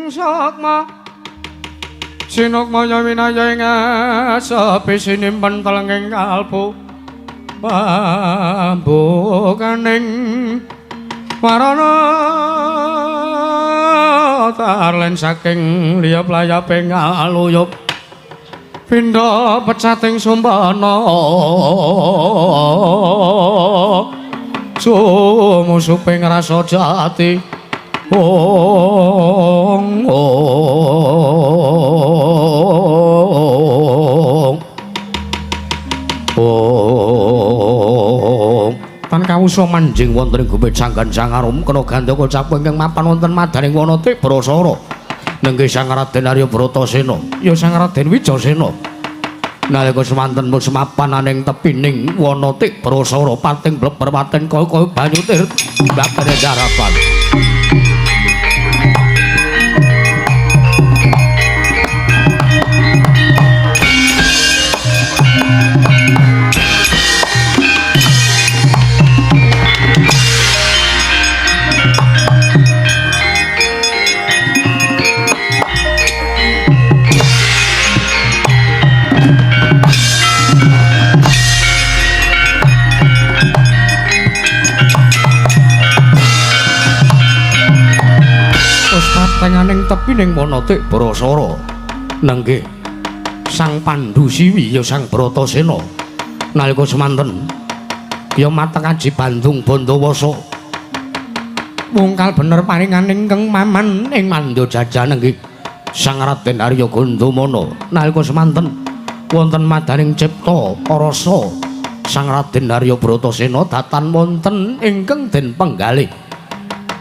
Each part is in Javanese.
sukma sinukmaya winaya ing asepi sinimpen telenging kalbu pambukaning warana tarlen saking liyap layaping aluyup pindha pecating sumpana sumusuping rasa jati ong ong ong tan kawusa manjing wonten ing gumit sanggan sangarum kena gandaka capu ingkang mapan wonten madaning wana Tibrasara nenggih Sang Raden Arya Bratasena ya Sang Raden Wijasena nalika semanten pun semapan aning tepining wana Tibrasara pating bleber pating kaya-kaya banyu tir mbabane darapan. Tenganing tepining wana Tibrasara nenggih Sang Pandhu Siwi ya Sang Bratasena nalika semanten ya mateng aji Bandung Bandawasa wungkal bener paringaning keng maman ing mandha jajah nenggih Sang Raden Arya Gandamana nalika semanten wonten madaning cipta rasa Sang Raden Arya Bratasena datan wonten ingkang den penggalih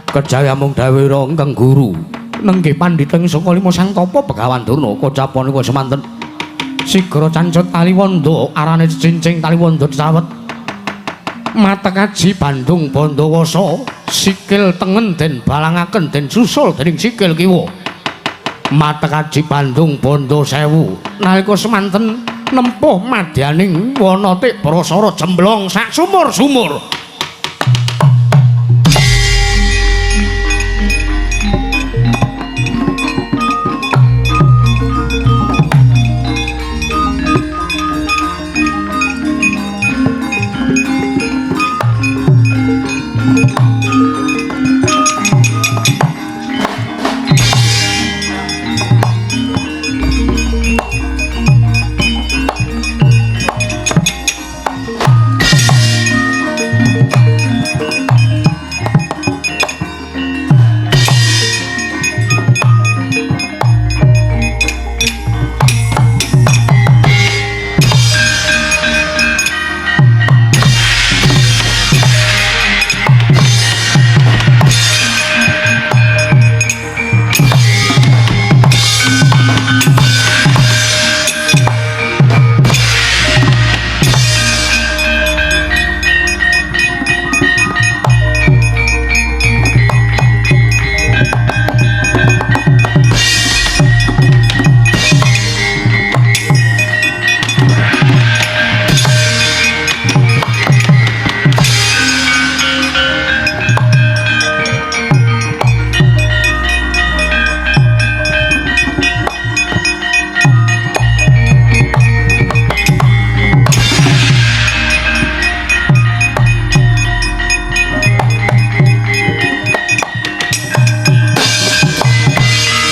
kejawi amung dawuh ingkang guru nenggih pandhita ing saka lima sang tapa Begawan Durna kocapanipun semanten sigra cancut taliwonda arane cincing taliwonda cawet matek aji Bandung Bandawasa sikil tengen den balangaken den susul dening sikil kiwa matek aji Bandung Banda sewu nalika semanten nempuh madyaning wana Tibrasara jemblong sak sumur-sumur.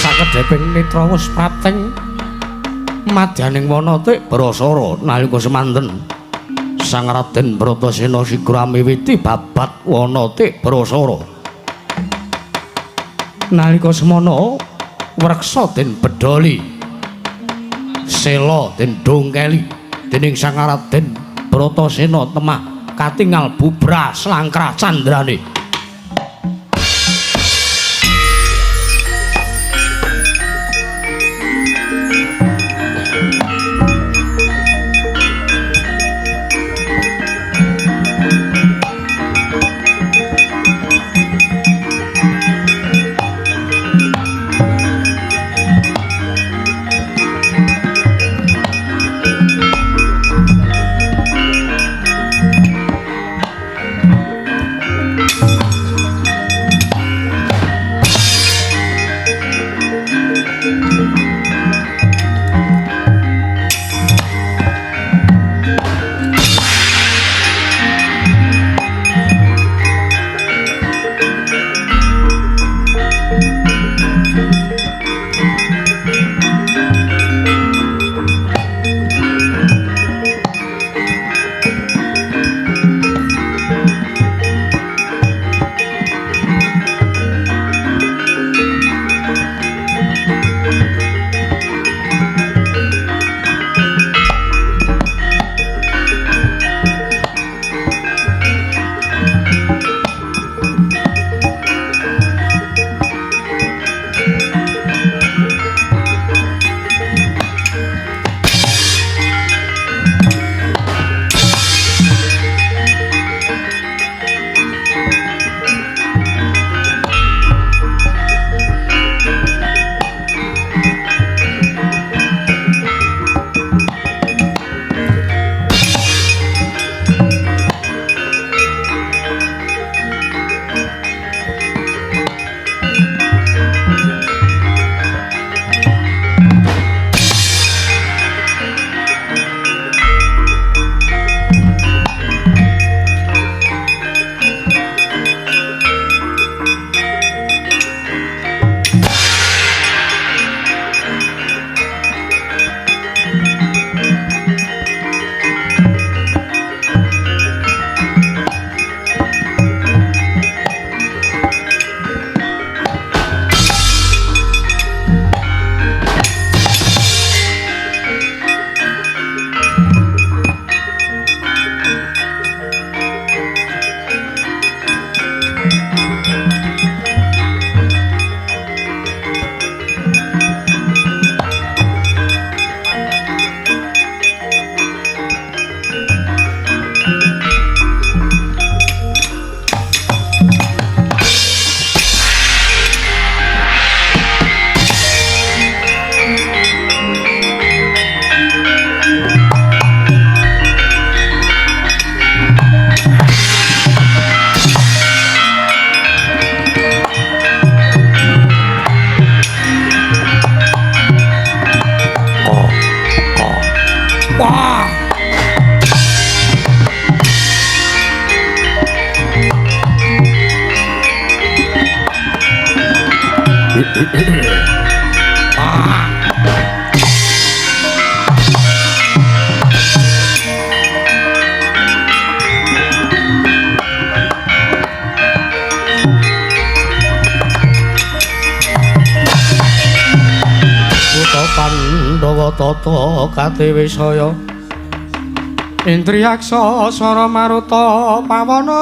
Sakedheping nitra wis prapteng madyaning wana Tibrasara nalika semanten Sang Raden Bratasena sigra miwiti babat wana Tibrasara nalika semana wreksa den bedholi sela den dongkeli dening Sang Raden Bratasena temah katingal bubrah slangkrah candrane. Pandhawa tata katewisaya Indriyaksa Sara Maruta pawana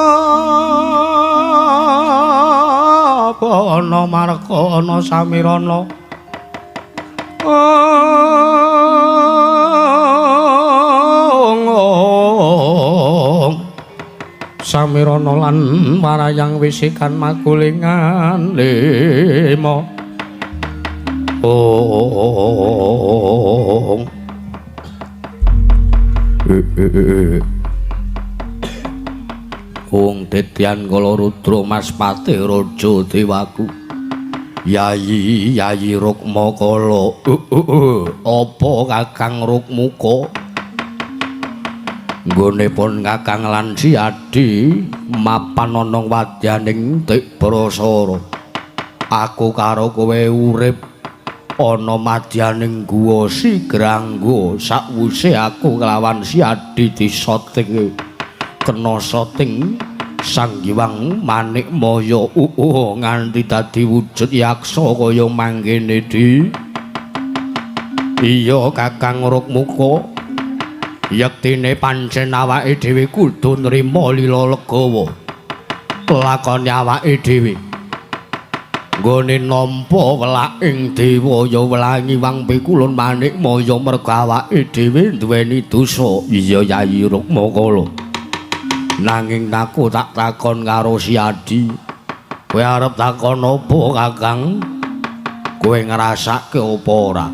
pana markana samirana ong samirana lan warayang wisikan magulingan lima. Ong Wong dedyan kala rudra Maspati raja dewaku Yayi Yayi Rukmakala apa Kakang Rukmuka nggone pun Kakang lan Siadi mapan ana wadyaning Tibrasara. Aku karo kowe urip ana madyaning guwa Sigrangga sakwise aku kelawan Siadi disoting kena soting Sang Hyang Manikmaya nganti dadi wujud yaksa kaya mangkene di. Iya Kakang Rukmuka, yektine pancen awake dhewe kudu nrima lila legawa lakone awake dhewe. Nggone nampa welaking dewa ya welangi wang pikulun Manikmaya merga awake dhewe duweni dosa. Iya Yayi Rukmakala, nanging aku tak takon karo Siadi. Kowe arep takon apa Kakang? Kowe ngrasake apa ora?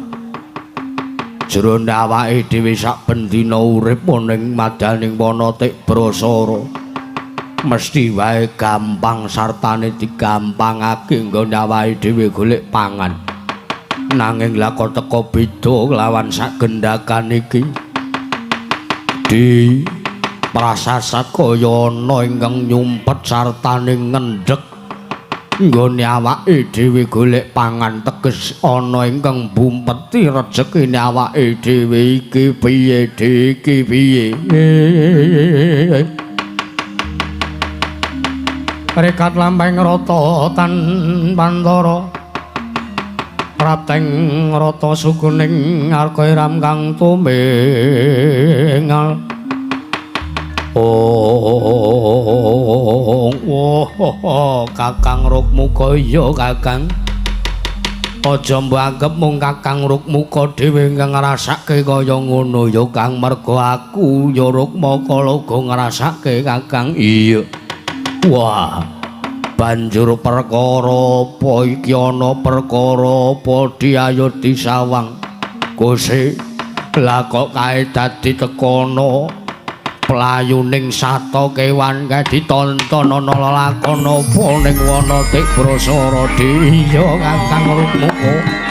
Jroning awake dhewe saben dina urip ning madaning wana Tibrasara mesti wae gampang sartane digampangake nggone awake dhewe golek pangan. Nanging lha kok teka beda kelawan sak gendhakan iki. Di prasasat kaya ana ingkang nyumpet sartane ngendhek nggone awake dhewe golek pangan, teges ana ingkang bumpeti rejekine awake dhewe iki piye iki piye. Rekat lampeng rata tan pantara prapteng rata sukuning arka iram kang tumingal. Oh, oh, Kakang Rukmuka. Iya Kakang, aja mbok anggep mung Kakang Rukmuka dhewe ingkang ngrasake kaya ngono ya Kang, merga aku ya Rukmakala uga ngrasake Kakang. Iya. Wah, banjur perkara apa iki ana perkara apa diayo disawang Gusti. Lah kok kae dadi tekono playuning sata kewan kae ditonton ana lelakon apa ning wana Tibrasara. Iya Kakang Rukmuka.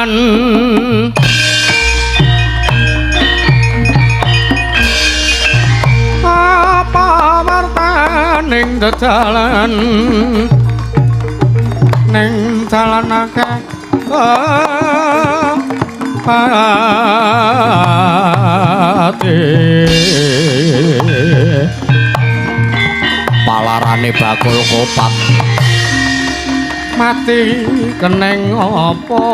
dalan. Apa wartaning dalan? Ning dalan akeh pati. Palarane bakul kopat mati keneng apa?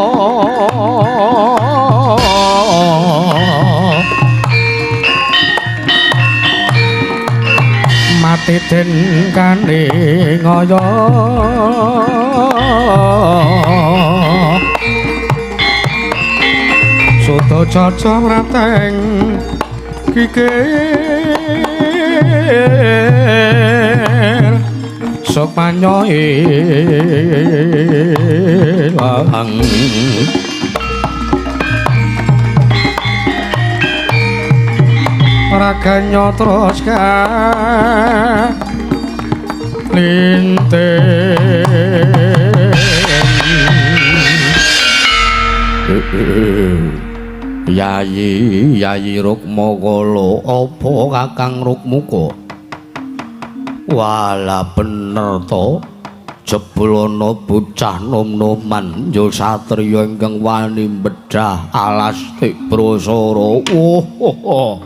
Mati den kane ngaya. Suto caca mrateng kikir sopanyo ilang. Raganya terus kalinting. Yayi, Yayi Rukmakala, apa Kakang Rukmuka? Walah bener to, jebul ana bocah nom-noman ya satriya ingkang wani mbedhah alas Tibrasara. Oh,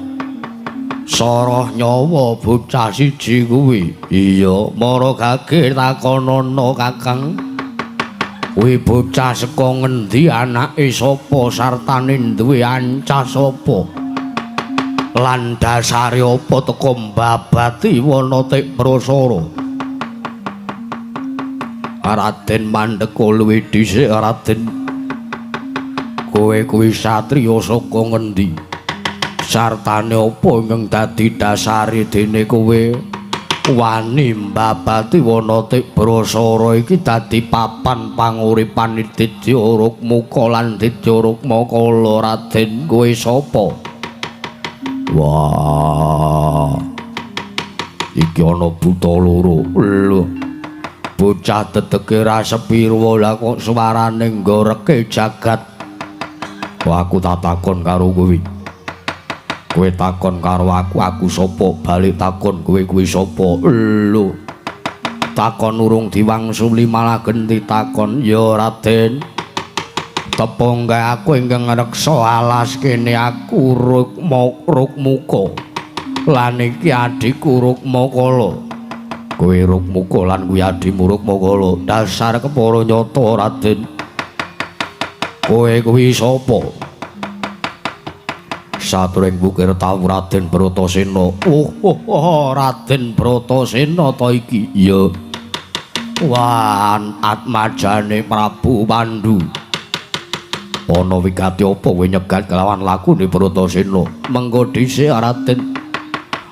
soroh nyawa bocah siji kuwi. Iya, mara gage takonana Kakang. Kuwi bocah saka ngendi, anake sapa, sartane duwe ancas sapa? Lan dasare apa teka mbabati wana Tibrasara? Raden mandeka luwih dhisik Raden. Kowe kuwi satriya saka ngendi? Sartane apa ingkang dadi dasare dene kowe wani mbabati wana Tibrasara iki dadi papan panguripan Ditya Rukmuka lan Ditya Rukmakala? Raden kowe sapa? Wah, iki ana buta loro. Lho, bocah dedege ra sepiro lah kok suarane nggoreke jagat. Kok aku tak takon karo kowe. Kowe takon karo aku, aku sapa? Balik takon kowe kuwi sapa? Lho, takon urung diwangsuli malah genti takon. Ya Raden, tepung kae aku ingkang ngreksa alas kene, aku Rukmuka lan iki adhiku Rukmakala. Kowe Rukmuka lan kuwi adhimu Rukmakala. Dasar kepara nyata Raden. Kowe kuwi sapa? Saturing bukir tau Raden Bratasena. Oh, Raden Bratasena ta iki? Iya. Wah, atmajane Prabu Pandu. Ana wigati apa kowe nyegat kelawan lakune Bratasena? Mengko dhisik Raden.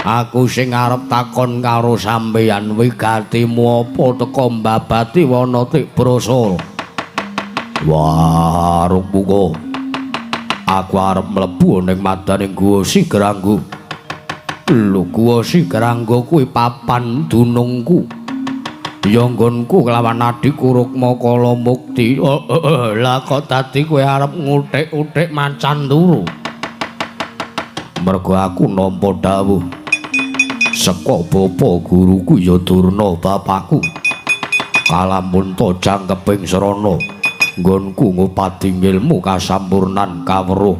Aku sing arep takon karo sampeyan, wigatimu apa teka mbabati wana Tibrasara? Wah, Rukmuka. Aku arep mlebu ning madaning Guwa Sigrangga. Lho, Guwa Sigrangga kuwi papan dunungku. Ya nggonku kelawan adhiku Rukmakala mukti. Lah kok dadi kowe arep nguthik-uthik macan turu? Mergo aku nampa dawuh saka bapa guruku ya Durna bapakku. Kalamun ta jangkeping srana nggonku ngupadi ilmu kasampurnan kawruh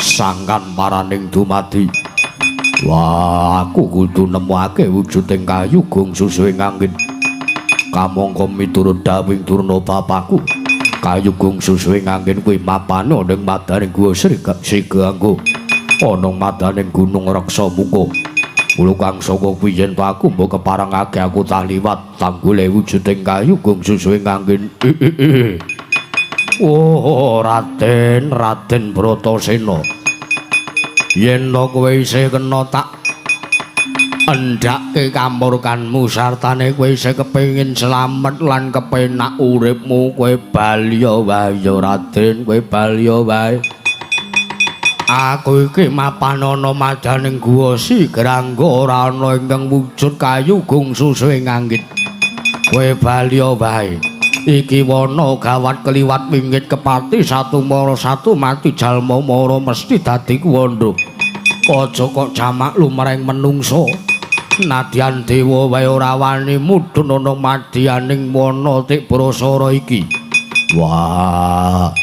sangkan paraning dumadi. Wah, aku kudu nemokake wujuding kayu gung susuhing angin. Kamangka miturut dawuhing Durna bapakku, kayu gung susuhing angin kuwi mapane ning madaning Guwa Sigrangga, ana madaning Gunung Reksamuka. Mula kang saka kuwi yen to aku mbok keparengake aku tak liwat tanggule wujuding kayu gung susuhing angin. Oh, Raden, Raden Bratasena. Yen to kowe isih kena tak endhakke kamurkanmu sartane kowe isih kepengin slamet lan kepenak uripmu, kowe bali wae ya Raden, kowe bali wae. Aku iki mapan ana madaning Guwa Sigrangga ora ana ingkang wujud kayu gung susuhing anggit. Kowe bali wae. Iki wana gawat keliwat wingit kepati satu mara satu mati jalma mara mesti dadi kuwandha. Aja kok jamak lumreng menungsa. Nadyan dewa wae ora wani mudhun ana madyaning wana Tibrasara iki. Wah,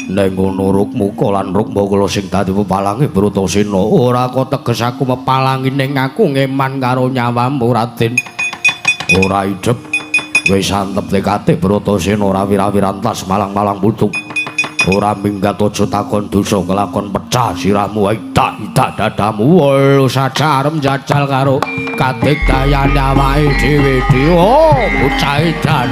ning ngono Rukmuka lan Rukmukala sing dadi pepalange Bratasena ora kok teges aku mepalangi ning aku ngeman karo nyawamu Raden. Ora idep wis antep tekate Bratasena ora wira-wirantas malang-malang putu. Ora minggat aja takon dosa kelakon pecah sirahmu idak-idak dadamu. Welu saja arep njajal karo kadigdayan awake dhewe dhewe. Oh, bocah edan.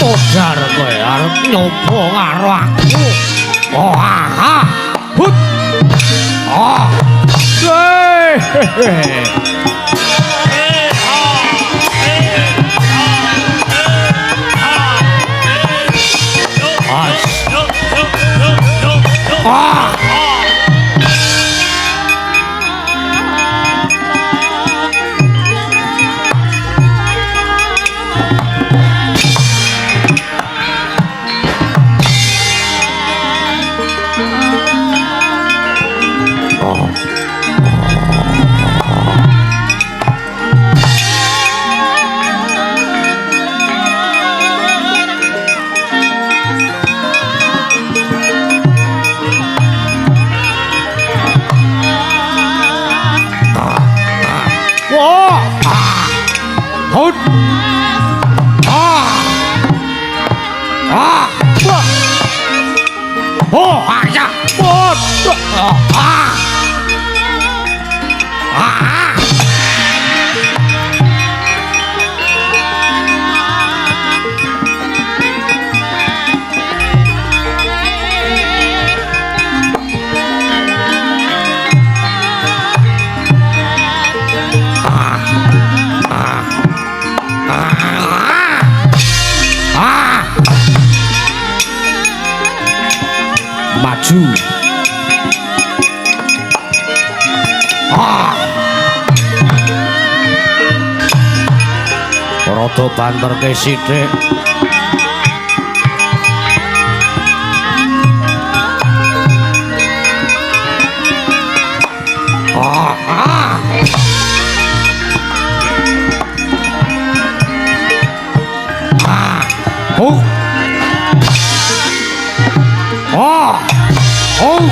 Modar kowe arep nyoba karo aku. Oh, ah, hut. Oh. Ah. Maju. Ah. Rada banterke sithik. Ah. Ah. Ah. Oh. Oh. Oh.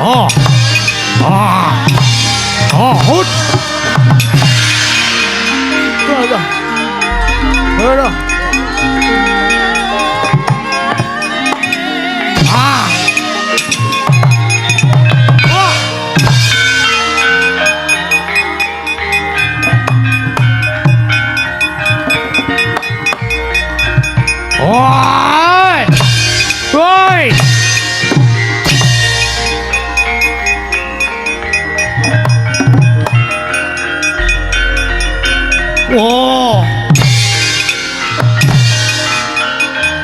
Oh. Ah. Oh, hut. Ah. Ah. Woi. Woi.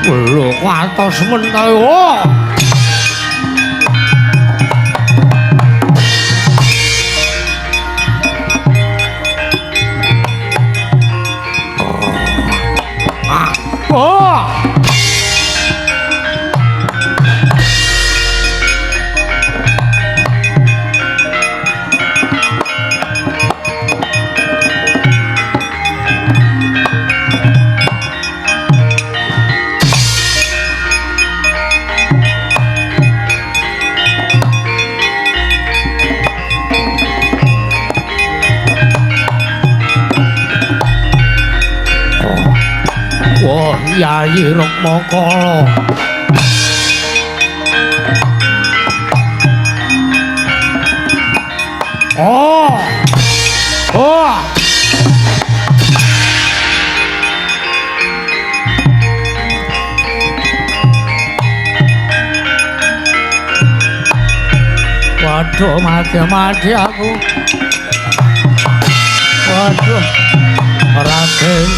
Lho, kok atos men ta? Oh. Oh. Wah, Yayi Rukmakala. Oh. Oh. Waduh, mati-mati aku. Waduh. Raden,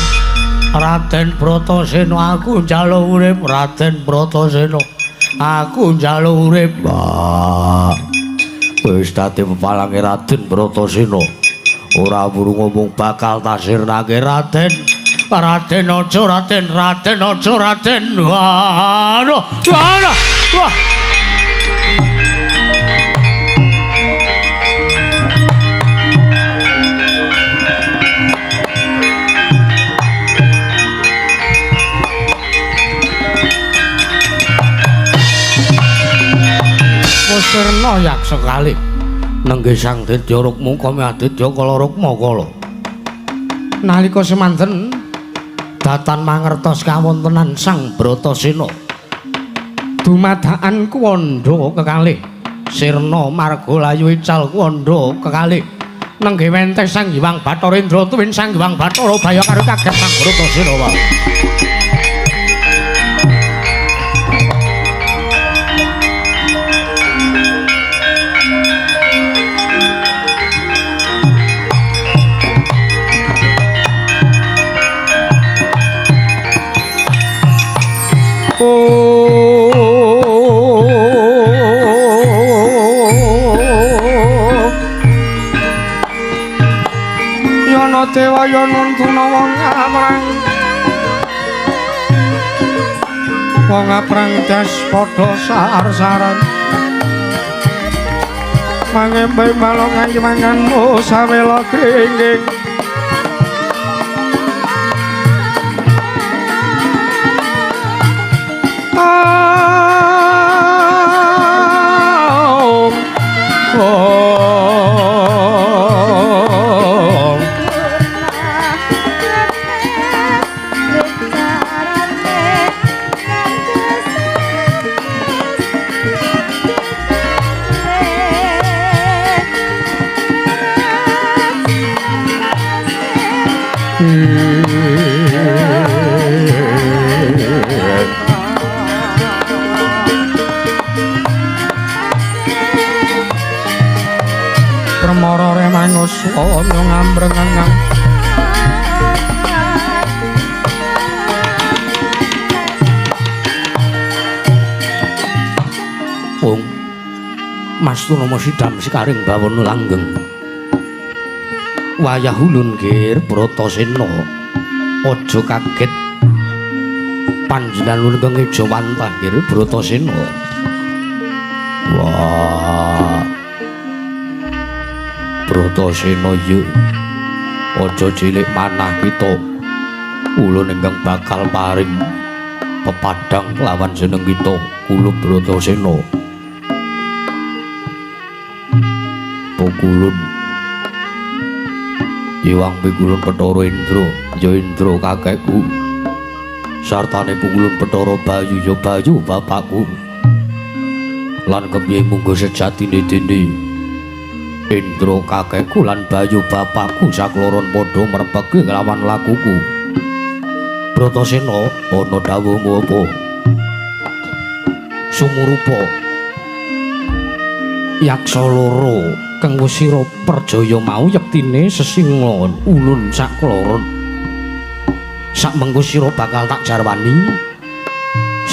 Raden Bratasena, aku njaluk urip. Raden Bratasena, aku njaluk urip. Wah. Wis dadi pepalange Raden Bratasena. Ora buru ngomong bakal tasirnake Raden. Raden aja, Raden, Raden aja, Raden. Waduh, waduh. Wah. Sirna yaksa kalih nenggih Sang Ditya Rukma kami Aditya Kala Rukma Kala. Nalika semanten datan mangertos kawontenan Sang Bratasena, dumadakan kuwandha kekalih sirna marga layu ical kuwandha kekalih nenggih wenteh Sang Hyang Bathara Indra tuwin Sang Hyang Bathara Baya karo kaget Sang Bratasena wae. Yana dewa yana tuna wong aprang, wong aprang das padha sar-saran mangembe balong manganmu sawela gringging. Permara remangus ana ngamrengang. Wong Mas Tunama sidam sikaring bawana langgeng. Wayah ulun Gir Bratasena, aja kaget panjenengan ulun kang ngejawantah Gir Bratasena. Wah. Bratasena yu aja cilik manah kita. Ulun ingkang bakal paring pepadang lawan jeneng kita kula Bratasena. Pukulun Iwang pikulun Bathara Indra, ya Indra kakekku. Sartane pukulun Bathara Bayu, ya Bayu bapakku. Lan kepiye munggo sejatine dene Indra kakekku lan Bayu bapakku sakloron padha merpeki kelawan lakuku. Bratasena, ana dawuhmu apa? Sumurupa yaksa loro kang wis sira perjaya mau yektine sesinglon ulun sakloron. Sak mengko sira bakal tak jarwani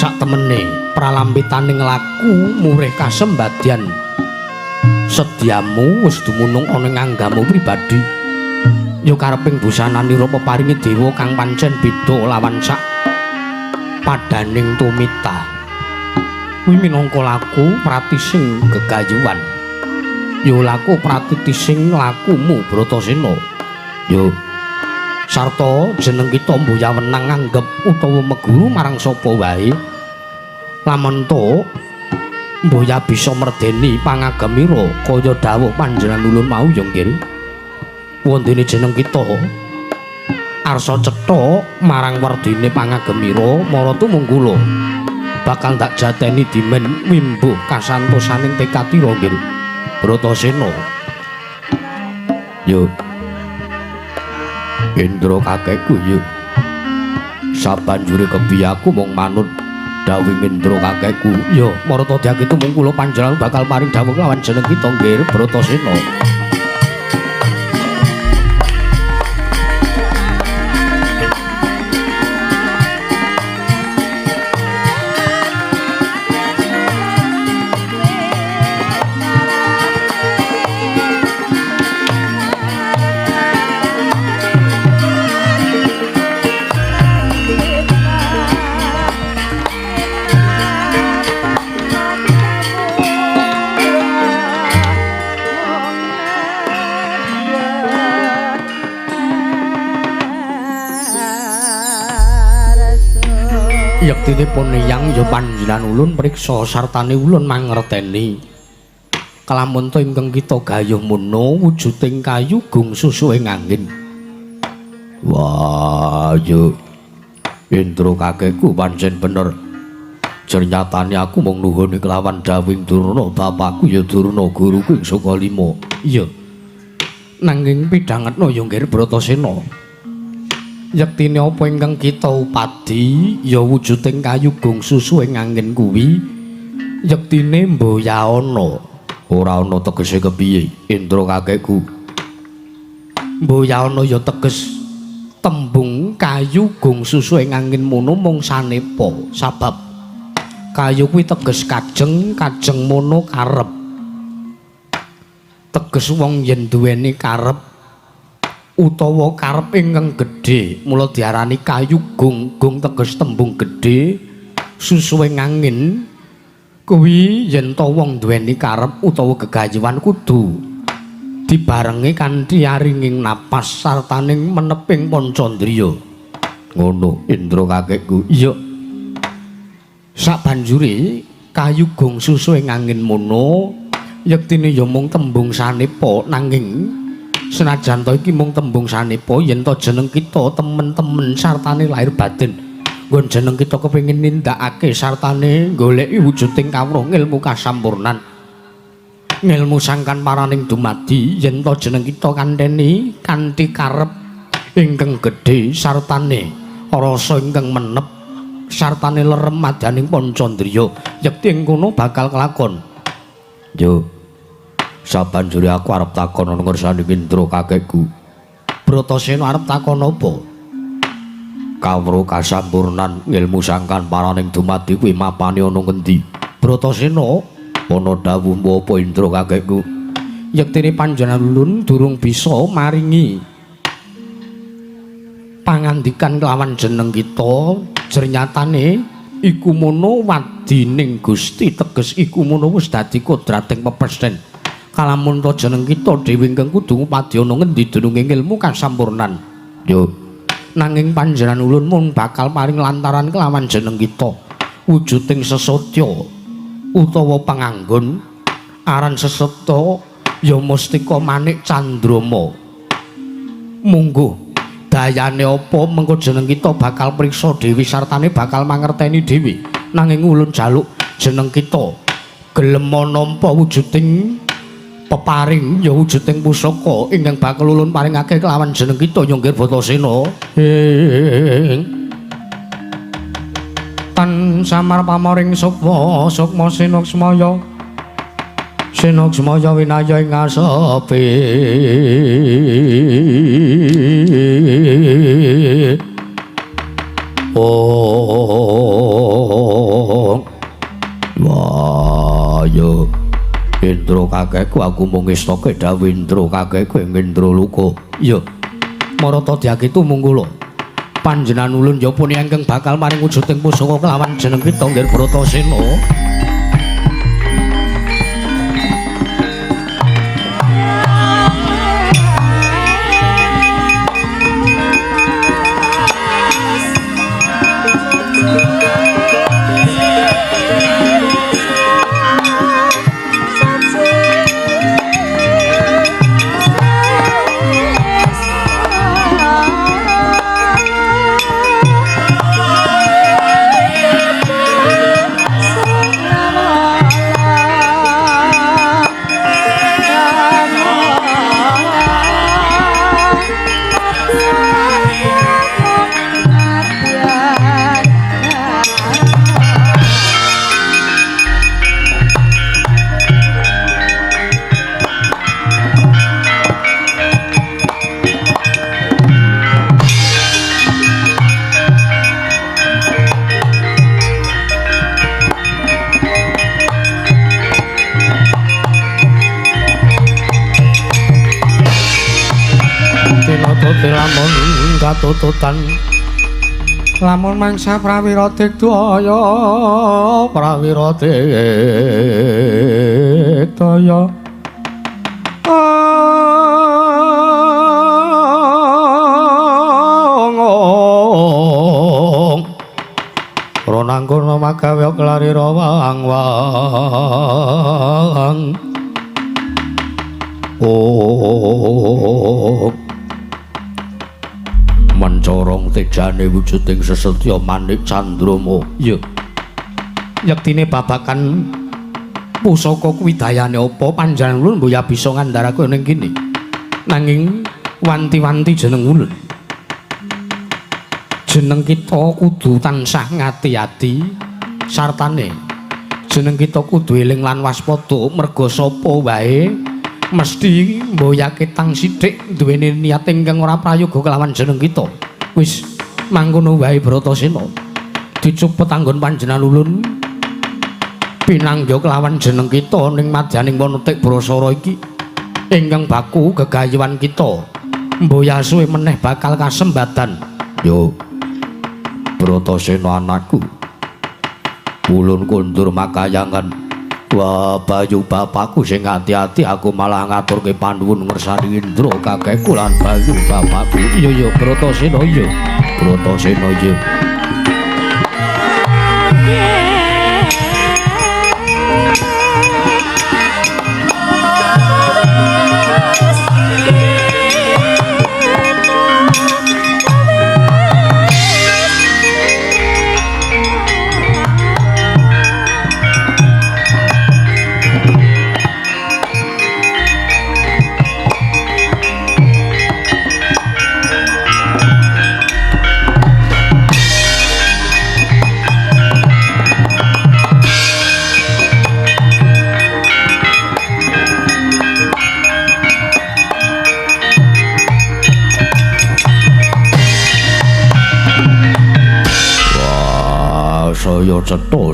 Sak temene pralampitaning laku murih kasembadyan sedyamu wis dumunung ana ing anggamu pribadi. Ya kareping busananira peparingi dewa kang pancen beda lawan sak padaning tumita. Kuwi minangka laku pratising gegayuhan. Ya laku pratitising lakumu Bratasena. Ya sarta jeneng kita mboya wenang nganggep utawa meguru marang sapa wae. Lamun to mboya bisa merdeni pangagemira kaya dawuh panjenengan ulun mau ya nggih. Wondene jeneng kita arsa cetha marang werdine pangagemira mara tumunggula bakal ndak jateni dimen wimbuh kasantosaning tekadira nggih Bratasena. Yo Indra kakekku yo sabanjure kebiyaku mung manut dawuh Indra kakekku. Yo marata dyaki tumung kula panjenengan bakal paring dawuh lawan jeneng kita nggih Bratasena. Yektinipun eyang ya panjenengan ulun priksa sartane ulun mangerteni. Kalamun to ingkang kita gayuh mono wujuding kayu gung susuhing angin. Wah, yo Indra kakekku pancen bener. Jernyatane aku mung nuhuni kelawan dawuhing Durna bapakku ya Durna guruku ing Sukalima. Iya. Nanging pidhangetna ya nggih Bratasena. Yektine apa ingkang kita upadi ya wujuding kayu gung susuhing angin kuwi yektine mboya ana. Ora ana tegese kepiye Indra kakekku? Mboya ana ya teges tembung kayu gung susuhing angin mono mung sanepa sabab kayu kuwi teges kajeng, kajeng mono karep. Teges wong yen duweni karep utawa karep ingkang gedhe, mula diarani kayu gung. Gung teges tembung gedhe, susuhing angin kuwi yen to wong duweni karep utawa gegayuhan kudu dibarengi kanthi aringing napas sartaning meneping pancandriya. Ngono Indra kakekku. Iya. Sabanjure kayu gung susuhing angin mono yektine ya mung tembung sanepa, nanging senajan to iki mung tembung sanepa yen to jeneng kita temen-temen sartane lahir batin nggon jeneng kita kepengin nindakake sartane goleki wujuding kawruh ngilmu kasampurnan ngilmu sangkan paraning dumadi yen to jeneng kita kanteni kanthi karep ingkang gedhe sartane rasa ingkang menep sartane lerem madaning pancandriya yekti ing kono bakal kelakon. Yo sabanjure aku arep takon ana ngersane Indra kakekku. Bratasena arep takon apa? Kawruh kasampurnan ngilmu sangkan paraning dumadi kuwi mapane ana ngendi? Bratasena ana dawuhmu apa Indra kakekku? Yektine panjenengan ulun durung bisa maringi pangandikan kelawan jeneng kita, jernyatane iku mono wadining Gusti teges iku mono wis dadi kodrating pepesten. Kalamun to jeneng kita dhewe ingkang kudu ngupadi ana ngendi dununge ilmu kasampurnan. Yo nanging panjenengan ulun mung bakal paring lantaran kelawan jeneng kita wujuding sesotya utawa panganggon aran seseta ya mustika manik candrama. Mungguh dayane apa mengko jeneng kita bakal priksa dhewe sartane bakal mangerteni dhewe. Nanging ulun jaluk jeneng kita gelem nampa wujuding peparing ya wujuding pusaka ingkang bakal ulun paringake kelawan jeneng kita ya nggih Bratasena. Tan samar pamoring sukma sukma sinuksmaya sinuksmaya winaya ing asepi. Oh. Wah ya Indra kakekku aku mung ngestoke dawuh Indra kakekku ing Indraloka. Iya. Marata dyakitu mung kula. Panjenengan ulun ya puni ingkang bakal maring wujuding pusaka kelawan jeneng kita nggih Bratasena. Lamun katututan lamun mangsa prawira digdaya prawira digdaya ronangkono magawe klari rawang wang oh mencorong tejane wujuding sesetya manik candrama. Iya. Yektine babakan pusaka kuwi dayane apa panjenengan ulun mboya bisa ngandharake ning kene. Nanging wanti-wanti jeneng ulun. Jeneng kita kudu tansah ngati-ati sartane. Jeneng kita kudu eling lan waspada merga sapa wae mesti mboyake tang sithik duweni niat ingkang ora prayoga kelawan jeneng kita. Wis mangkono wae Bratasena. Dicupet anggon panjenengan ulun pinangga kelawan jeneng kita ning madyaning wanatik Brasara iki ingkang baku gegayuhan kita. Mboya suwe meneh bakal kasembadan. Yo Bratasena anakku. Ulun kondur makayangan. Wah, Bayu bapakku sing ati-ati aku malah ngaturke panuwun ngersani Indra kakekku lan Bayu bapakku. Iya iya Bratasena iya. Bratasena iya.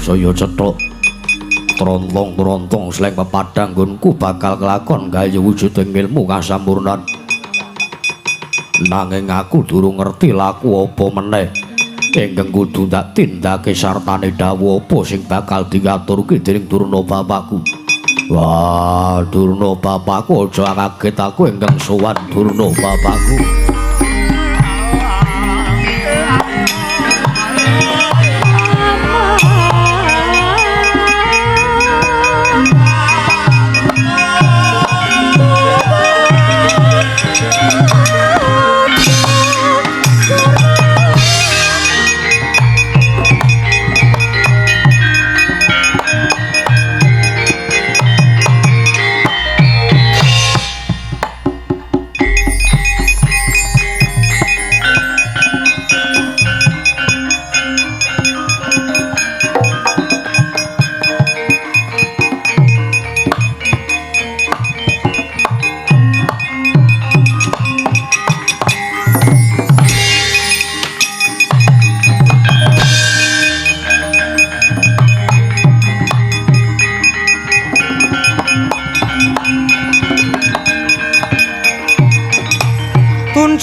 Saya cetha trontong-trontong sleng pepadang nggonku bakal kelakon gawe wujuding ilmu kasampurnan. Nanging aku durung ngerti laku apa meneh ingkang kudu tak tindake sartane dawuh apa sing bakal diaturke dening Durna bapakku. Wah, Durna bapakku aja kaget aku ingkang sowan Durna bapakku.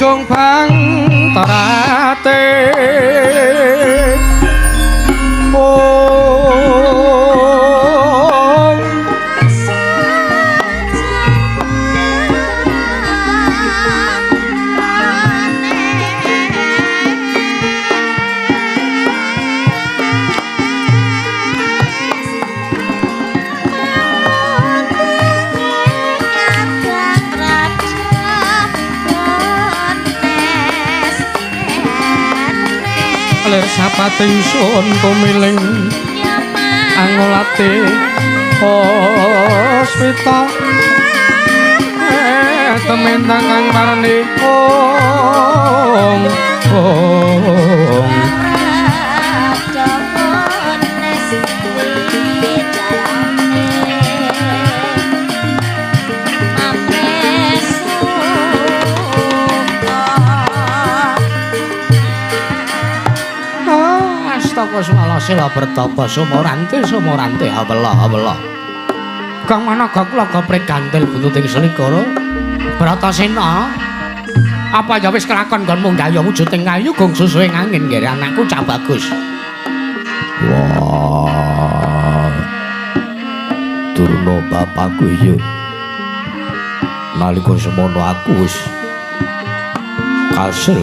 ujung bangterate. Sapate ingsun tumiling angolate hospita temendang kang parani ong ong Astaka sila bertapa sumorante sumorante hawela hawela. Kang managa kula gopre gantil buntuting selikara Bratasena. Apa ya wis kelakon nggonmu nggayuh wujuding kayu gong susuhe angin nggere anakku cah bagus. Wah. Durna bapakku iya. Nalika semono aku wis kasil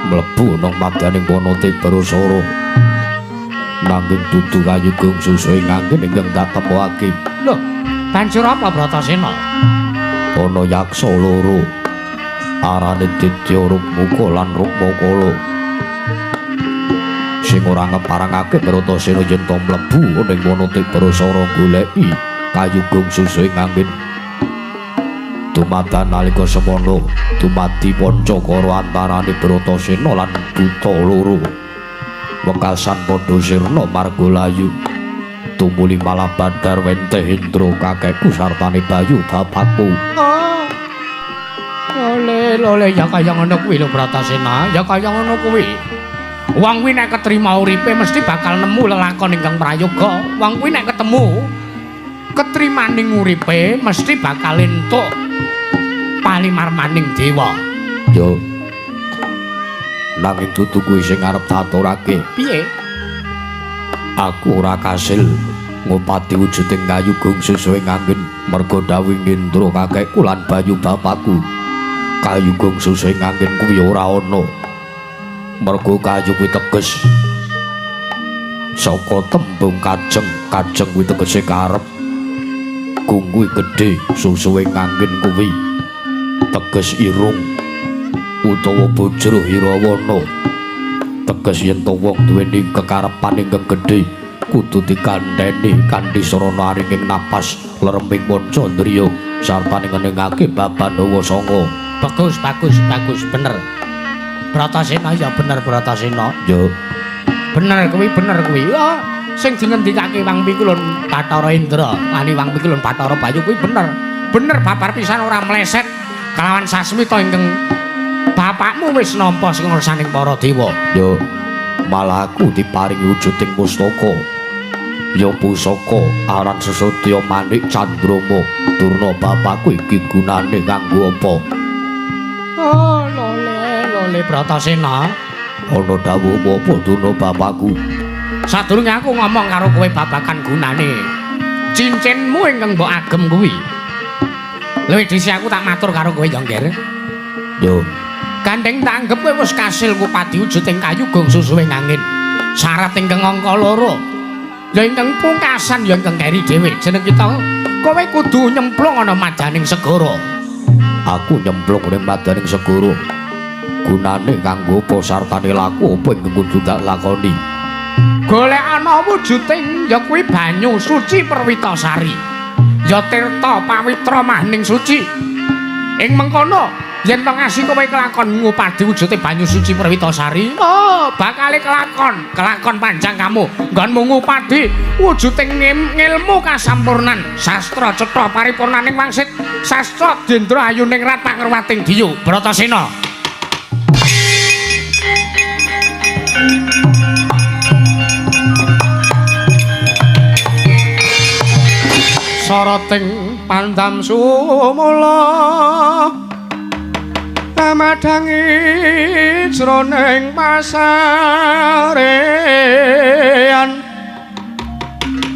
mlebu nang madyaning wana Tibrasara. Nanging dudu kayu gong susuhe angin ingkang tak temokake. Lho, banjur apa Bratasena? Ana yaksa loro. Arane Ditya Rukmuka lan Rukmakala. Sing ora ngeparangake Bratasena yen to mlebu ning wana Tibrasara goleki kayu gong susuhe angin. Dumadan nalika semono dumadi pancakara antarane Bratasena lan buta loro. Wekasan padha sirna marga layu. Tumuli malah badar wenteh Indra kakekku sartane Bayu bapakku. Oh. Lole lole ya kaya ngono kuwi lho Bratasena, ya kaya ngono kuwi. Wong kuwi nek ketrima uripe mesti bakal nemu lelakon ingkang prayoga. Wong kuwi nek ketemu ketrimaning uripe mesti bakal entuk palimarmaning dewa. Yo. Nanging dudu kuwi sing arep taturake. Piye? Aku ora kasil ngupati wujuding kayu gong susuhe angin merga dawuh Indra kakekku lan Bayu bapakku. Kayu gong susuhe angin kuwi ora ana. Merga kayu kuwi teges saka tembung kajeng, kajeng kuwi tegese karep. Gong kuwi gedhe, susuhe angin kuwi teges irung utawa bojro hirawana. Teges yen to wong duweni kekarepan ingkang gedhe kudu dikandheni kanthi sarana aringing napas lereming manca ndriya sarta ngeningake baban hawa sanga. Bagus bagus bagus bener Bratasena, ya bener Bratasena. Ya bener kuwi, bener kuwi. Oh, sing dingendikake Wang Pikulun Bathara Indra lan Wang Pikulun Bathara Bayu kuwi bener. Bener babar pisan ora meleset kelawan sasmita ingkang bapakmu wis nampa sing ngersaning para dewa. Ya malah aku diparingi wujuding pustaka. Ya pusaka aran Sesotya Manik Candrama. Durna bapakku iki gunane kanggo apa? Oh, lole lole Bratasena. Ana dawuh apa Durna bapakku? Sadurunge aku ngomong karo kowe babagan gunane cincinmu ingkang mbok agem kuwi. Luwih dhisik aku tak matur karo kowe ya, Ngger. Yo. Gandeng tak anggep kowe wis kasil kupadi wujuding kayu gong susuhe angin. Syarat ingkang angka loro. Ya ingkang pungkasan ya ingkang keri dhewe. Jeneng kita kowe kudu nyemplung ana madaning segara. Aku nyemplung ning madaning segara. Gunane kanggo apa sartane laku apa ingkang kudu tak lakoni? Golek ana wujuding ya kuwi banyu suci Perwitasari. Ya tirta pawitra mahning suci. Ing mengkono yen to ngasih kowe kelakon ngupadi wujude banyu suci Perwitasari, oh bakale kelakon, kelakon panjang kamu nggonmu ngupadi wujude ngilmu kasampurnan sastra cetha paripurnaning wangsit sastra dendra ayuning rat pangerwating diyu Bratasena. Soroting pandam sumula Amadhangi jroning pasarean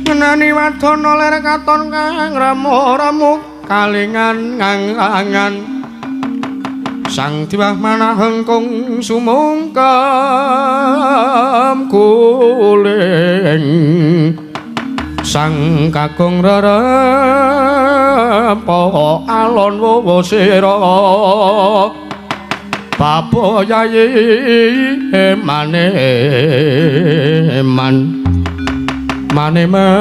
ngenani wadana ler katon kang remo-remo kalingan ngangan sang diwah manah hengkung sumungkem guling sang kakung rerempa alon wowo sira bapa yayi emane eman mane mane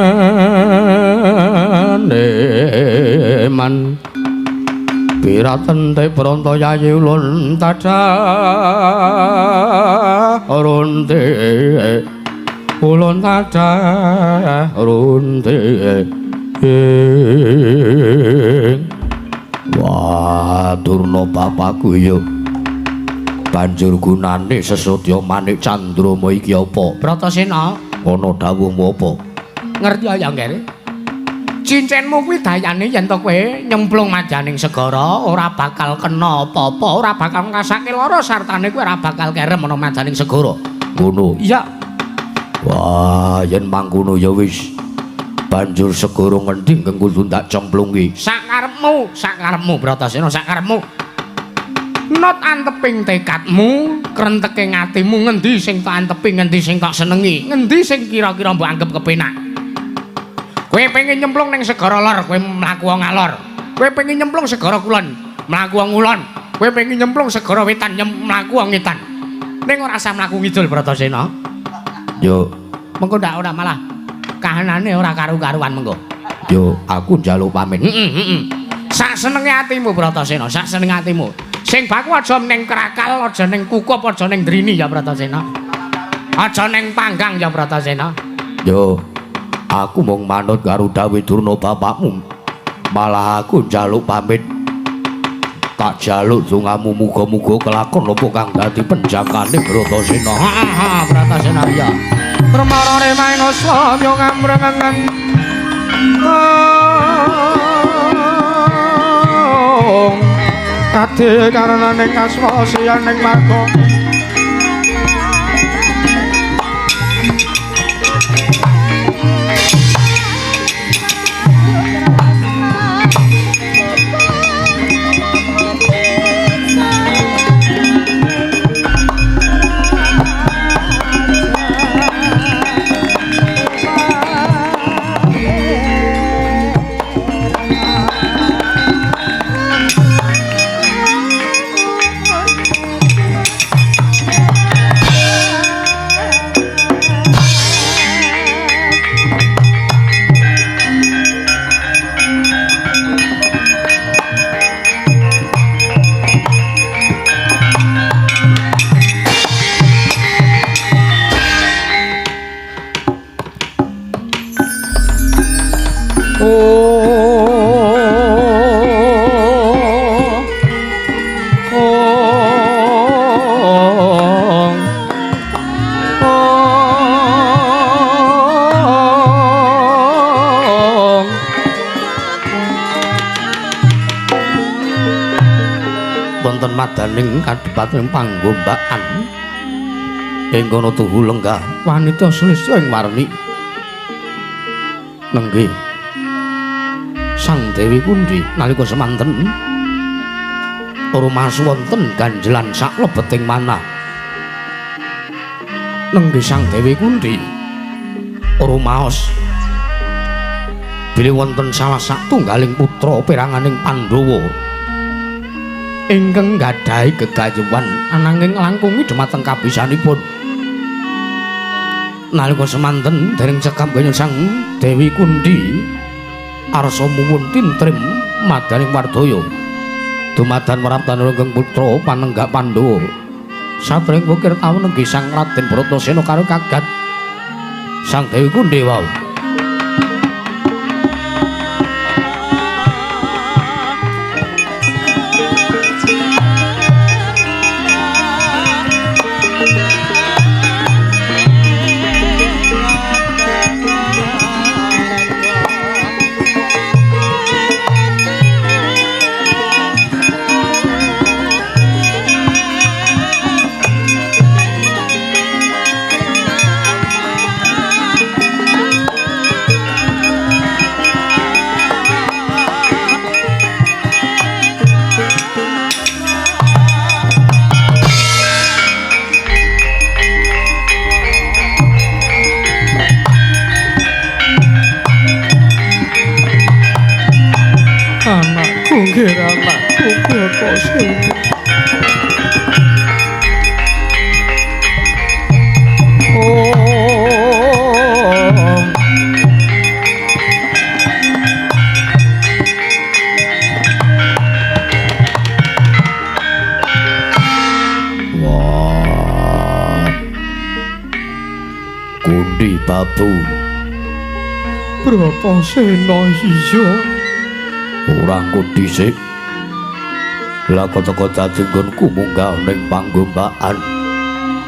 man piraten te pronto yayi ulun tadah runte ulun tadah runte. Wah Durna bapakku ya banjur gunane sesudya manik Candrama iki apa? Bratasena ana dawuhmu apa? Ngerti ya Ngger? Cincinmu kuwi dayane yen to kowe nyemplung majaning segara ora bakal kena apa-apa, ora bakal ngrasake lara sartane kowe ora bakal kerem ana majaning segara. Ngono. Iya. Wah, yen mangkono ya wis. Banjur segara ngendi ingkang kudu tak cemplungi? Sakarepmu, sakarepmu Bratasena, sakarepmu. Not anteping tekadmu, krenteke atimu ngendi sing tak antepi, ngendi sing tak senengi, ngendi sing kira-kira mbok anggap kepenak. Kowe pengen nyemplung ning segara lor, kowe mlaku ngalor. Kowe pengen nyemplung segara kulon, mlaku ngulon. Kowe pengen nyemplung segara wetan, mlaku ngetan. Ning ora usah mlaku ngidul Bratasena. Yo, mengko ndak ora malah kahanane ora karu-karuan mengko. Yo, aku njaluk pamit. Heeh, heeh. Sak senenge atimu Bratasena, sak senenge atimu. Sing baku aja ning krakal, aja ning kukup, aja ning drini ya Bratasena. Aja ning panggang ya Bratasena. Yo, aku mung manut karo dawuh Durna bapakmu. Malah aku njaluk pamit. Tak jaluk dongamu muga-muga kelakon apa kang dadi penjakane Bratasena. Ha ha Bratasena ya. Permarane maena samya ngamrengan. Kade karenaning asma sianing marga. Wonten madaning kadepating panggombakan ing kono tuhu lenggah wanita sulistya ing warni nenggih Sang Dewi Kundi nalika semanten rumaos wonten ganjelan saklebeting manah. Nenggih Sang Dewi Kundi rumaos bilih wonten salah satunggaling putra peranganing Pandhawa ingkang nggadahi gegayuhan ananging langkungi dhumateng kabisanipun. Nalika semanten dereng cekap Sang Dewi Kundi arsa muwun tintrim madaning wardaya dumadan maraptan langgeng putra panenggak Pandhawa. Satring wukir taun nenggih Sang Raden Bratasena karo kagat Sang Dewi Kundi wau. Ger anakku Bratasena. Oh. Wah. Kundi Babu. Bratasena iya. Ora engko dhisik. Lah teko dadi nggonku munggah ning panggombaan.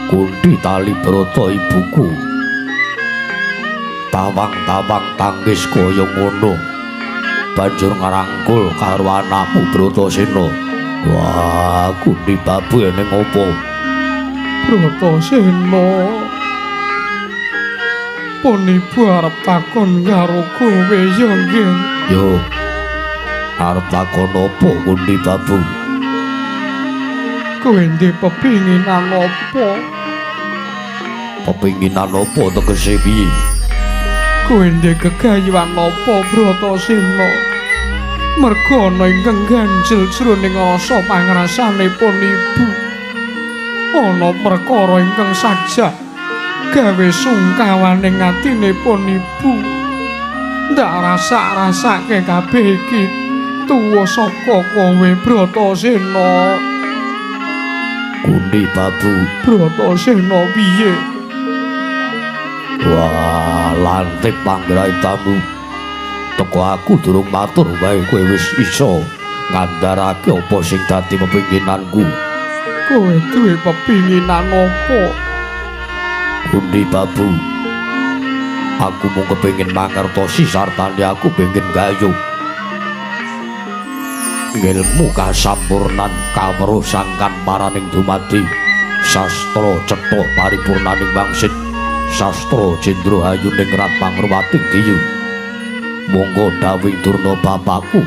Kundi tali brata ibuku. Tawang-tawang tangis kaya ngono. Banjur ngrangkul karo anakmu Bratasena. Wah, Kundi Babu ning opo? Bratasena. Pun ibu arep takon karo kowe ya nggih. Yo. Arep takon opo Kundi Babu? Kowe ndek pepinginan opo? Pepinginan opo tegese piye? Kowe ndek gegayuhan opo Bratasena? Merga ana ingkang ganjel jroning rasa pangrasanipun ibu. Ana perkara ingkang sajak gawe sungkawaning atinipun ibu. Ndak rasa-rasake kabeh iki tuwa saka kowe Bratasena. Kundi Babu. Bratasena piye? Wah, lantip panggraitamu. Teko aku durung matur wae kowe wis iso ngandharake apa sing dadi pepinginanku. Kowe duwe pepinginan apa? Kundi Babu, aku mung kepengin mangertosi sartane aku pengin gayuh ngilmu kasampurnan kawruh sangkan paraning dumadi sastra cetha paripurnaning wangsit sastra jendra hayuning rat pangruwating diyu. Monggo dawuh Durna bapakku,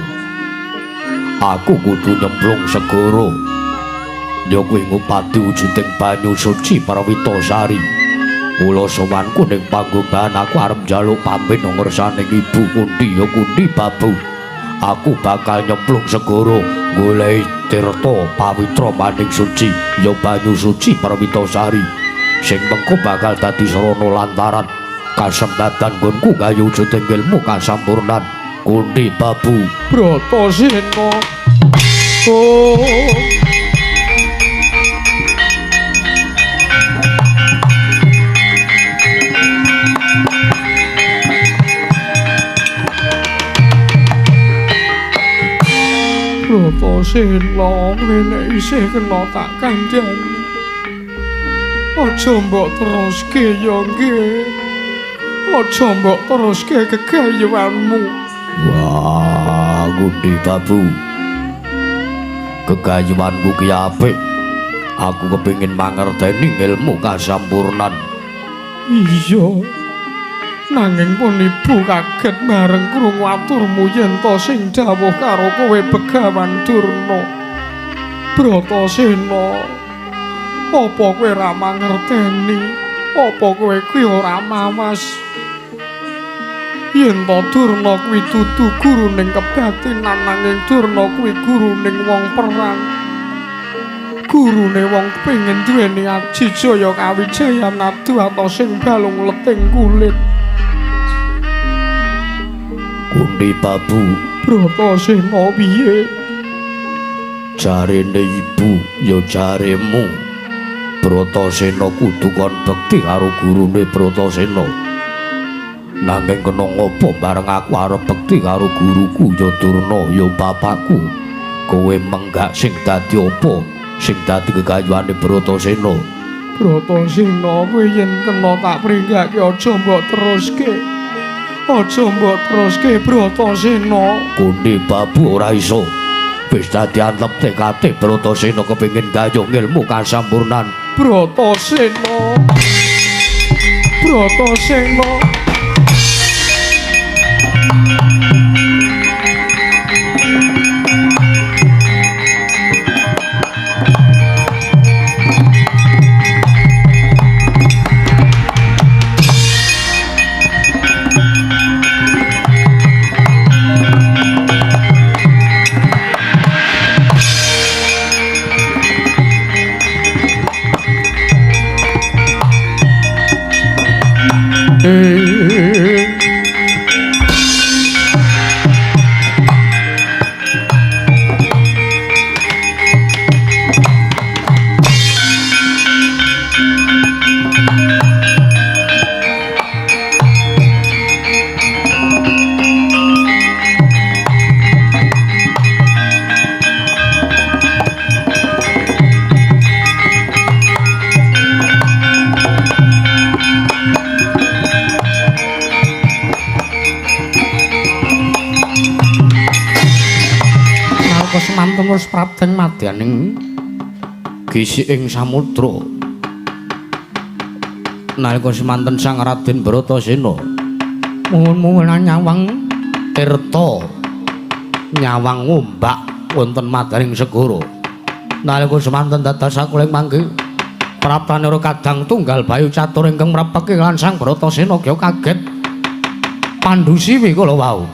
aku kudu nyemplung segara ya kuwi ngupati wujuding banyu suci Prawitasari. Mula sowanku ning panggombaan aku arep njaluk pamit ngersane ibu Kundi ya Kundi Babu. Aku bakal nyemplung segara goleki tirta pawitra maning suci ya banyu suci Prawitasari sing mengko bakal dadi sarana lantaran kasempatan nggonku gayu wujuding ilmu kasampurnan. Kundi Babu. Bratasena. Oh. Bratasena, kowe nek isih kena tak kandhani. Aja mbok teruske ya nggih. Aja mbok teruske gegayuhanmu. Wah, Kundi Babu. Gegayuhanku ki apik. Aku kepengin mangerteni ilmu kasampurnan. Iya. Nanging pun ibu kaget bareng krungu aturmu yen to sing dawuh karo kowe Begawan Durna. Bratasena, apa kowe ora mangerteni? Apa kowe kuwi ora mawas? Yen to Durna kuwi dudu guruning kebatinan, nanging Durna kuwi guruning wong perang. Gurune wong kepengin duweni aji jaya kawijayan adu atos sing balung leting kulit. Kundi Babu. Bratasena piye? Jarene ibu ya jaremu. Bratasena kudu kon bekti karo gurune Bratasena. Nanging kena ngopo bareng aku arep bekti karo guruku ya Durna ya bapakku. Kowe menggak sing dadi apa? Sing dadi gegayuhane Bratasena. Bratasena kowe yen kena tak pringgake aja mbok teruske. Aja mbok teruske Bratasena. Kundi Babu ora iso. Wis dadi antep tekate Bratasena kepengin gayuh ilmu kasampurnan. Bratasena. Bratasena. semanten wis prapteng madyaning gisiking samudra. Nalika semanten Sang Raden Bratasena muwun-muwunan nyawang tirta, nyawang ombak wonten madyaning segara. Nalika semanten dados sakuling mangke praptanira kadang tunggal Bayu Catur ingkang mrepeki lan Sang Bratasena kya kaget Pandu Siwi kala wau.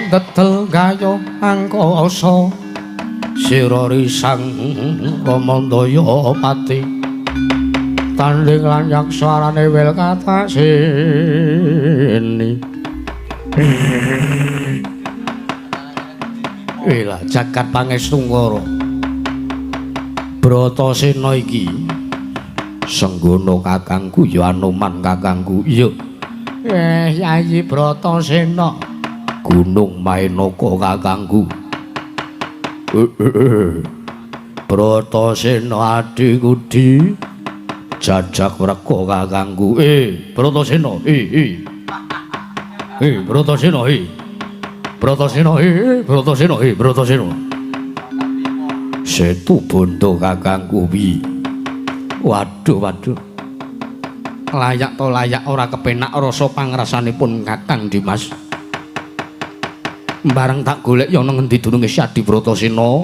Dedel gaya angkasa sira risang Ramandaya pati tanding lan yaksa arane wil kataseni. Wila jagat pangestungkara Bratasena iki senggono kakangku ya Anoman kakangku. Iya. Yayi Bratasena Gunung Mainaka kakangku. Bratasena adikudi jajak wreka kakangku. Bratasena Bratasena Bratasena Bratasena Bratasena Setu bondo kakangku wi. Waduh waduh. Layak to layak ora kepenak rasa pangrasanipun Kakang Dimas. Bareng tak golek ya nang ngendi dununge Si Adi Bratasena.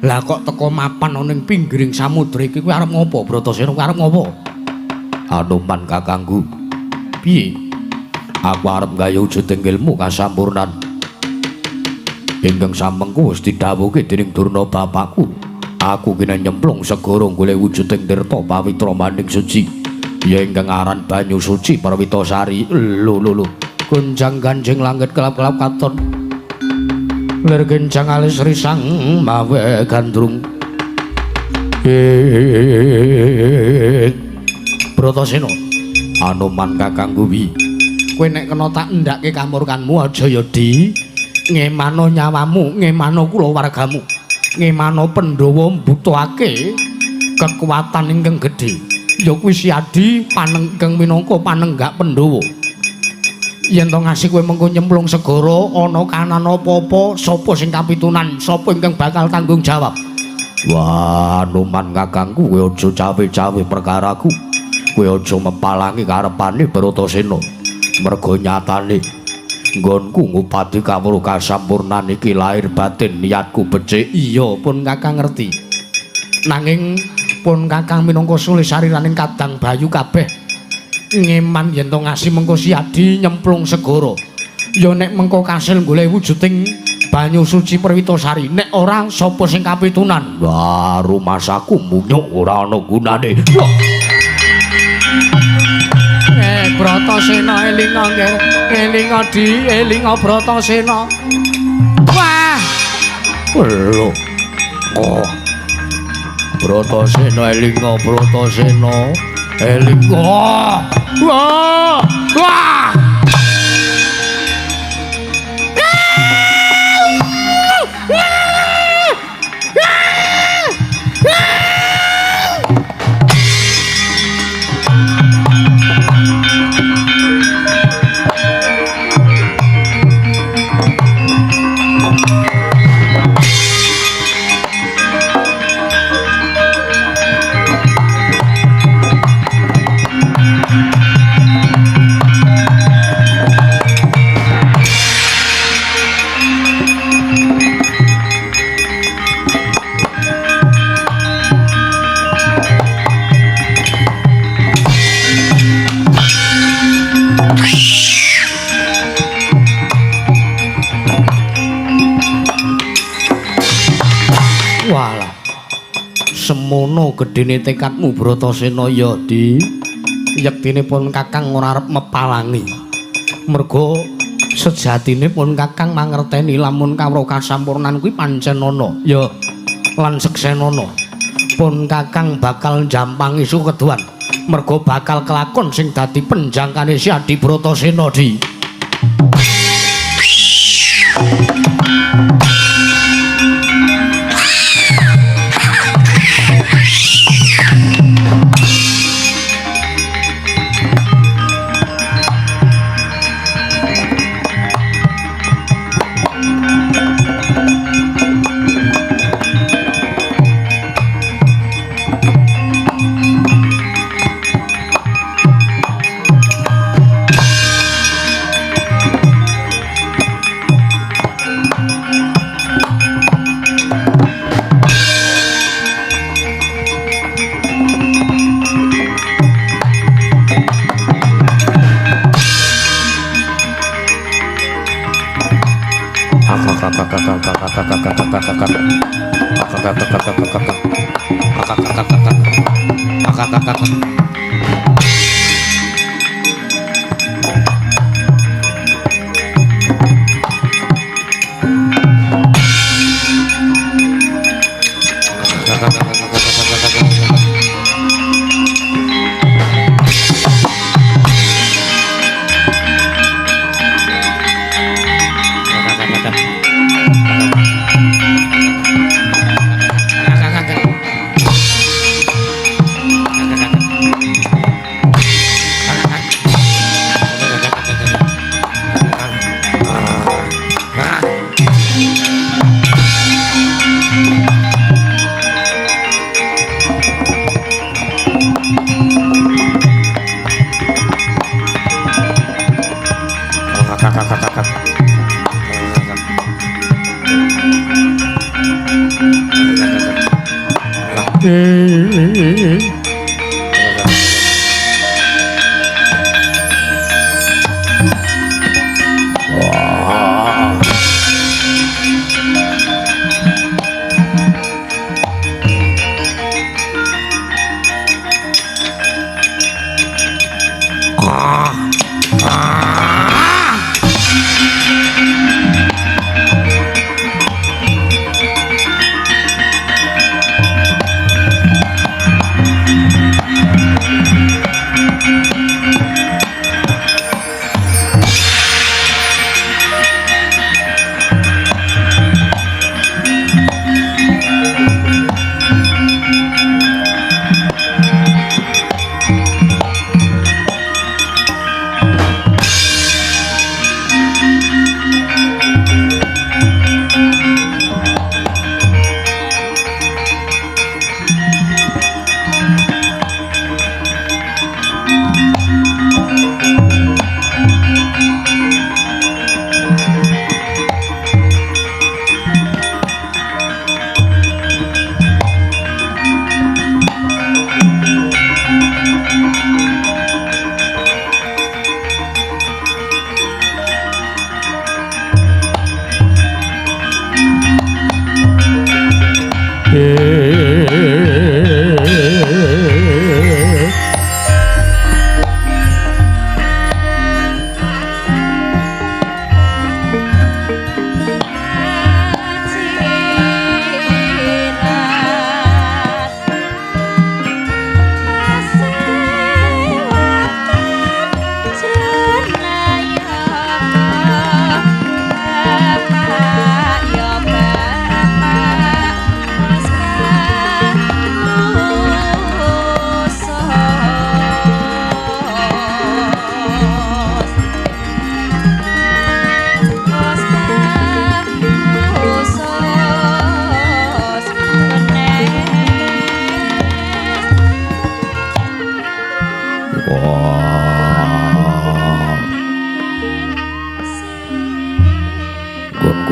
Lah kok teko mapan ana ning pinggiring samudra iki kuwi arep ngopo Bratasena? Kuwi arep ngopo? Anoman kakangku. Piye? Aku arep gawe wujuding ilmu kasampurnan. Ingkang samengku wis didhawuhke dening Durna bapakku. Aku kena nyemplung segara golek wujuding tirta pawitra maning suci. Ya ingkang aran banyu suci Perwitasari. Lho lho lho. Gonjang ganjing langit kelap-kelap katon. Lir gencang alis risang mawe gandrung. Bratasena, Anoman kakangku wi. Kowe nek kena tak endhake kamurkanmu aja ya di ngemano nyawamu, ngemano kulawargamu, ngemano Pandhawa mbutuhake kekuatan ingkang gedhe. Ya kuwi Si Adi panenggeng minangka panenggak Pandhawa. Yen to ngasih kowe mengko nyemplung segara ana kanan apa-apa, sapa sing kapitunan, sapa ingkang bakal tanggung jawab? Wah, Anoman kakangku, kowe aja cawe-cawe perkaraku. Kowe aja mepalangi karepane Bratasena. Merga nyatane nggonku ngupati kawruh kasampurnan iki lahir batin niatku becik. Iya, pun kakang ngerti. Nanging pun kakang minangka sulih sariraning kadang bayu kabeh. Ngeman yen to ngasih mengko Si Adi nyemplung segara. Ya nek mengko kasil golek wujuding banyu suci Perwitasari, nek ora sapa sing kapitunan? Wah, rumasaku munyuk ora ana gunane. Bratasena elinga elinga di elinga Bratasena. Wah. Lho. Oh. Bratasena elinga Bratasena elinga. Wah. Wah. Semono gedene tekadmu Bratasena ya, Di. Yektine pun Kakang ora arep mepalangi. Merga sejatine pun Kakang mangerteni lamun kawruh kasampurnan kuwi pancen ana ya lan seksenana. Pun Kakang bakal njampangi sukeduan. Merga bakal kelakon sing dadi penjangkane si Adi Bratasena, Di.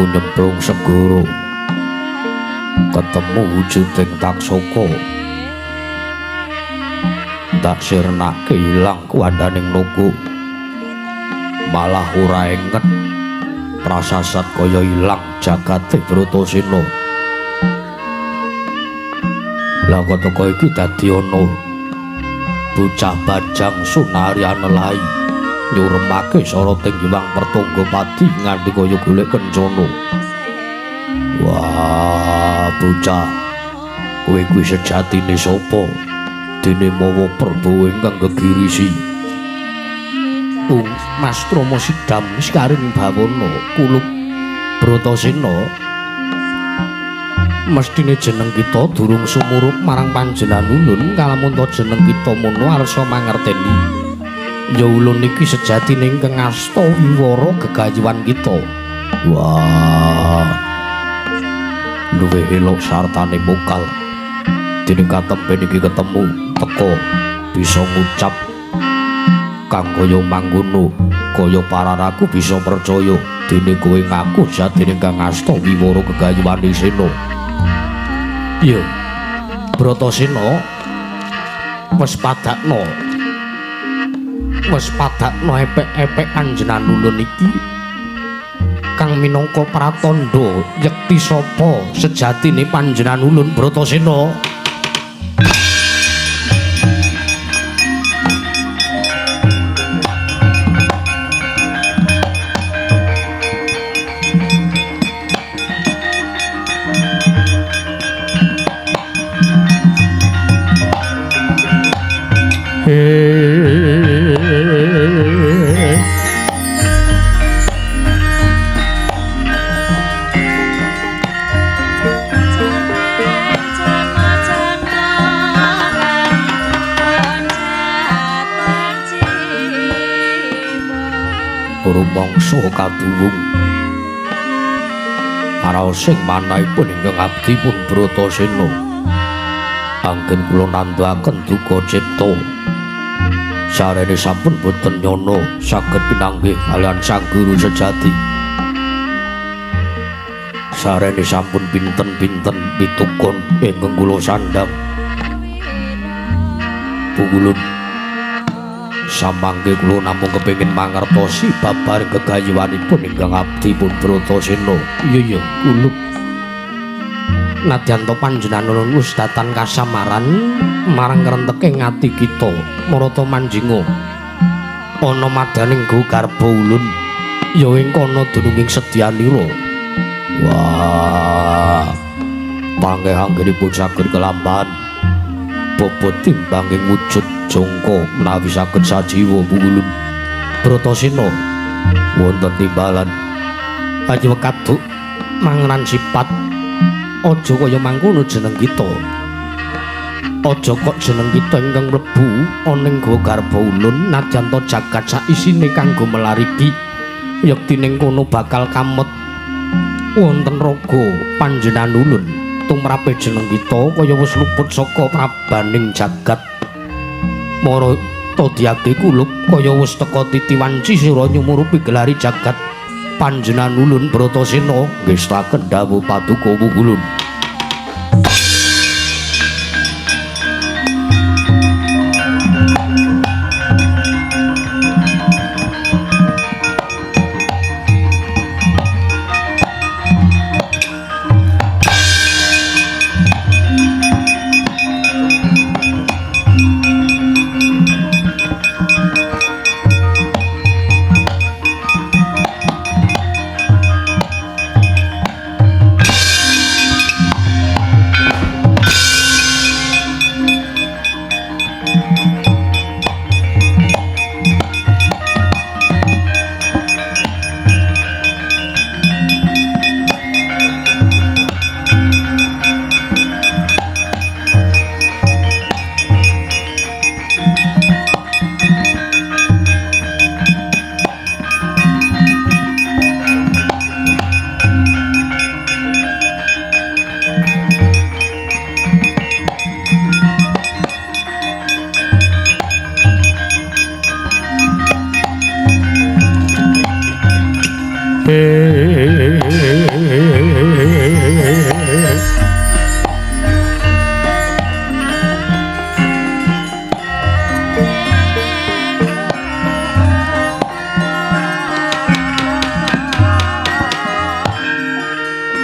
Nyemplung segara ketemu wujuding Taksaka tak sirnake ilang kuwandaning naga malah ora enget prasasat kaya ilang jagate Bratasena. Lah kok teko iki dadi ana bocah bajang Sunarya Nelai nyuremake soroting Hyang Pertangga Pati nganti kaya golek kencana. Wah, bocah, kowe kuwi sejatine sapa? Dene mawa perbawa ingkang gegirisi. Mas Trama Sidam sekaring bawana kulup Bratasena. Mestine jeneng kita durung sumurup marang panjenengan ulun, kalamun ta jeneng kita mono arsa mangerteni. Ya ulun iki sejatine ingkang asta wiwara gegayuhan kita. Wah, luwih elok sartane mokal. Dene katempen iki ketemu teka bisa ngucap kang kaya mangkono, kaya pararaku bisa percaya dene kowe ngaku jatine kang asta wiwara gegayuhane Sena. Iya, Bratasena wis padakno, wis padakno epek-epek panjenengan ulun iki kang minangka pratandha yekti sapa sejatine panjenengan ulun Bratasena. Rumangsa kaduwung araosing manahipun ingkang abdi pun Bratasena, anggen kula nandhaken duka cipta. Sarene sampun boten nyana saged pinanggih kaliyan sang guru sejati. Sarene sampun pinten-pinten pitukun ingkang kula sandhang. Pungulun samangke kula namung kepengin mangertosi babar gegayuhanipun ingkang abdi pun Bratasena. Iya iya, kulup. Nadyan to panjenengan ulun wis datan kasamaran marang krenteke ati kita marata manjinga ana madaning go garba ulun ya ing kono dununging sedyanira. Wah, panggih anggenipun saged kelampahan bobot timbanging wujud jangka menawi saged sajiwa ulun Bratasena. Wonten timbalan aja kaduk mangenan sipat aja kaya mangkono jeneng kita. Aja kok jeneng kita ingkang mlebu ana ing goa garba ulun nadyan to jagat saisine kanggo melariki yekti ning kono bakal kamet wonten raga panjenengan ulun. Tumrape jeneng kita kaya wis luput saka prabaning jagat. Mara todiake kulup kaya wis teka titi wanci sira nyumurupi gelari jagat panjenengan ulun Bratasena. Ngestaken dawuh paduka wungulun.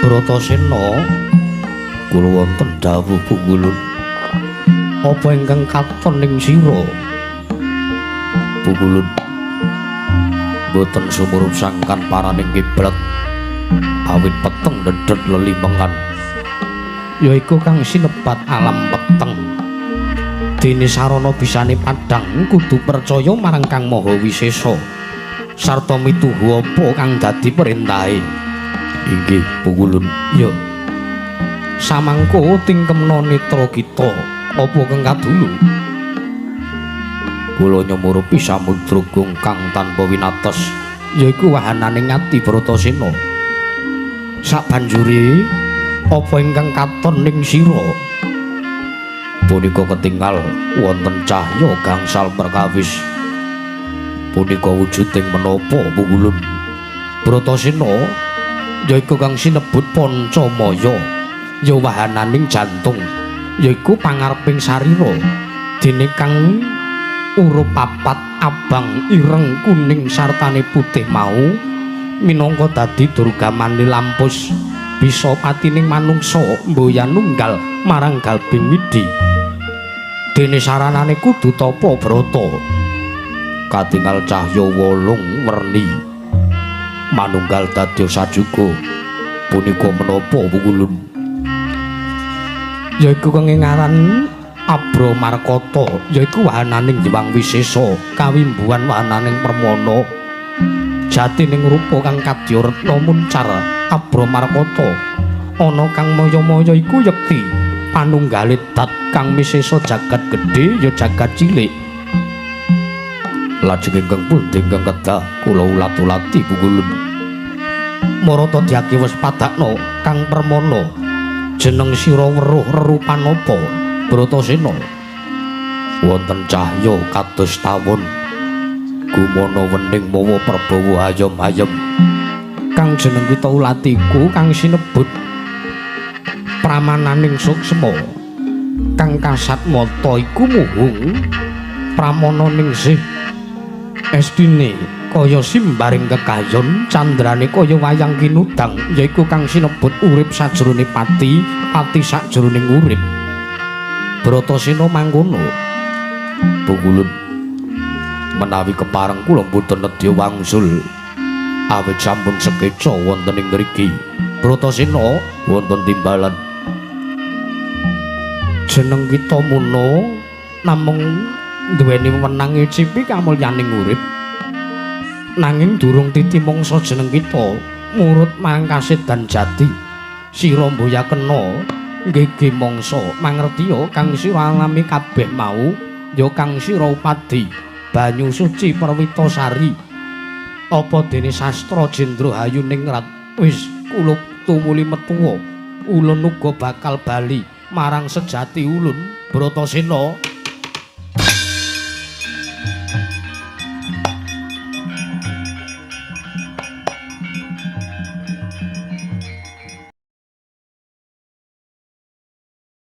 Bratasena, kula wonten dawuh punggulun. Apa ingkang katon ing sira? Pukulun boten sumurup sangkan paraning kiblat awit peteng dedet lelimengan, yaiku kang sinebat alam peteng. Dene sarana bisane padhang kudu percaya marang Kang Maha Wisesa sarta mituhu apa kang dadi perintahe. Inggih Pukulun. Ya samangko tingkemna netra kita apa kang kadulu? Kula nyumurupi samudra kang tanpa winates, yaiku wahanane Ngati Bratasena. Sabanjure apa ingkang katon ning sira? Punika ketingal wonten cahya gangsal perkawis. Punika wujuding menapa Pukulun? Bratasena yaiku kang sinebut Pancamaya, ya wahananing jantung, yaiku pangareping sarira. Dene kang urup papat abang ireng kuning sartane putih mau minangka dadi durgamane lampus bisa patining manungsa mboya nunggal marang galbing widi. Dene saranane kudu tapa brata. Katingal cahya wolung werni manunggal dadya sajuga. Punika menapa Pukulun? Yaiku kang ngaran Abra Markata, yaiku wahananing Hyang Wisesa, kawimbuhan wahananing Permana. Jatining rupa kang kadya retna muncar Abra Markata ana kang maya-maya iku yekti panunggale dat kang misesa jagat gedhe ya jagat cilik. Lajeng ingkang pundi ingkang kedah kula ulat-ulati Pukulun? Marata dyaki wis padakna Kang Permana, jeneng sira weruh rerupan apa? Bratasena. Wonten cahya kados tawon gumana wening mawa perbawa ayem-ayem. Kang jeneng kita ulati iku kang sinebut pramananing suksma. Kang kasat mata iku muhung pramana ningsih. Estine kaya simbaring kekayon, candrane kaya wayang kinudang, yaiku kang sinebut urip sajrone pati, pati sajroning urip. Bratasena mangkono. Pukulun, menawi kepareng kula mboten nedya wangsul awit sampun sekeca wonten ing mriki. Bratasena wonten timbalan. Jeneng kita muna namung duweni wewenang ngicipi kamulyaning urip, nanging durung titi mangsa jeneng kita murut marang kasedan jati. Sira mboya kena nggege mangsa mangertiya kang sira alami kabeh mau ya kang sira upadi banyu suci Perwitasari. Apa dene sastra jendra hayuningrat wis kulup tumuli metuwa, ulun uga bakal bali marang sejati ulun. Bratasena.